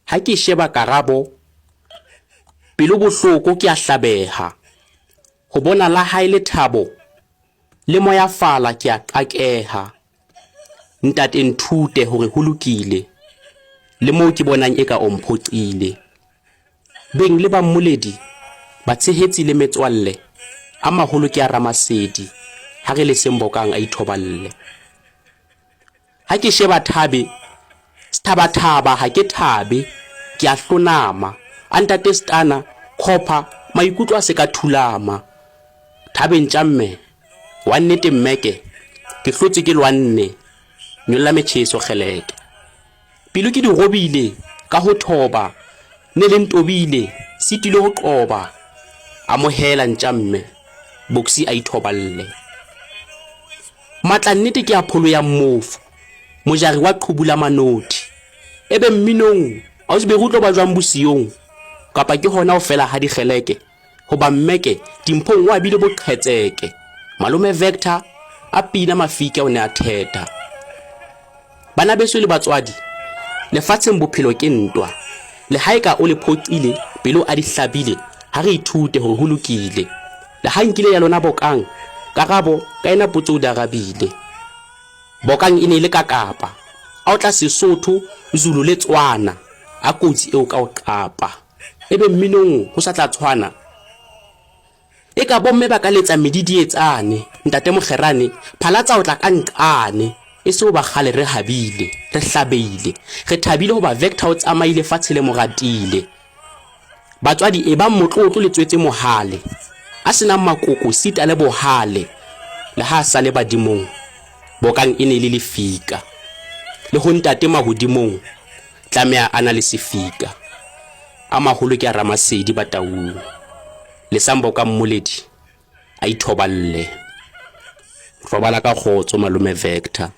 Ha ke sheba karabo, pelo bohloko ke a hlabeha. Ho bona la hae lethabo le moyafala ke a qakeha. Ntate nthute hore ho lokile, le moo ke bonang eka o mphoqile. Beng le bammoledi, batshehetsi le metswalle, a maholo ke a Ramasedi, ha re leseng Bokang a ithoballe. Ha ke sheba thabe, Sethabathaba ha ke thabe, ke a hlonama, A ntate Stana, Copper, maikutlo a se ka thulama. Thabeng tša mme, wa nnete mmeke, ke hlotse ke lwanne, nyolla metjheso kgeleke. Pelo ke di robile ka ho thoba, ne le ntobile, sitilwe ho qoba. Amohela ntja mme, Boxie a ithoballe. Matla nnete ke a pholo ya mmofu, mojari wa qhubu la manothi. Ebe mminong, Ausi Berry o tlo ba jwang bosiyong? Kapa ke hona ho fela ha dikgeleke? Hoba Mmeke Dimphong o abile boqhetseke. Malome Vector a pina mafika o ne a thetha. Bana beso le batswadi, lefatsheng bophelo ke ntwa. Le ha eka o le phoqile, pelo a di hlabile, ha re ithute hore ho lokile. Le ha nkile ya lona Bokang, karabo ka ena potso o di arabile. Bokang e ne e le kakapa, a otla Sesotho, Zulu le Tswana, a kotsi eo ka o qapa. Ebe mminong ho sa tla tshwana? Eka bomme ba ka letsa medidietsane, Ntate Mokgerane, phalatsa o tla ka nqane. E se hoba kgale re habile, re hlabehile, re thabile hoba Vector o tsamaile fatshe le mo ratile. Batswadi ebang motlotlo le tswetse mohale, a se nang makoko sita le bohale, le ha a sa le badimong, bokang e ne e le lefika. Le ho ntate mahodimong, Tlameha a na le sefika. A maholo ke a Ramasedi Bataung. Lesambo ka Mmoledi a ithoballe. Robala ka kgotso malome Vector.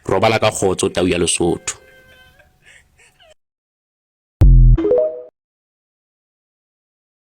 Robala ka kgotso tau ya Lesotho.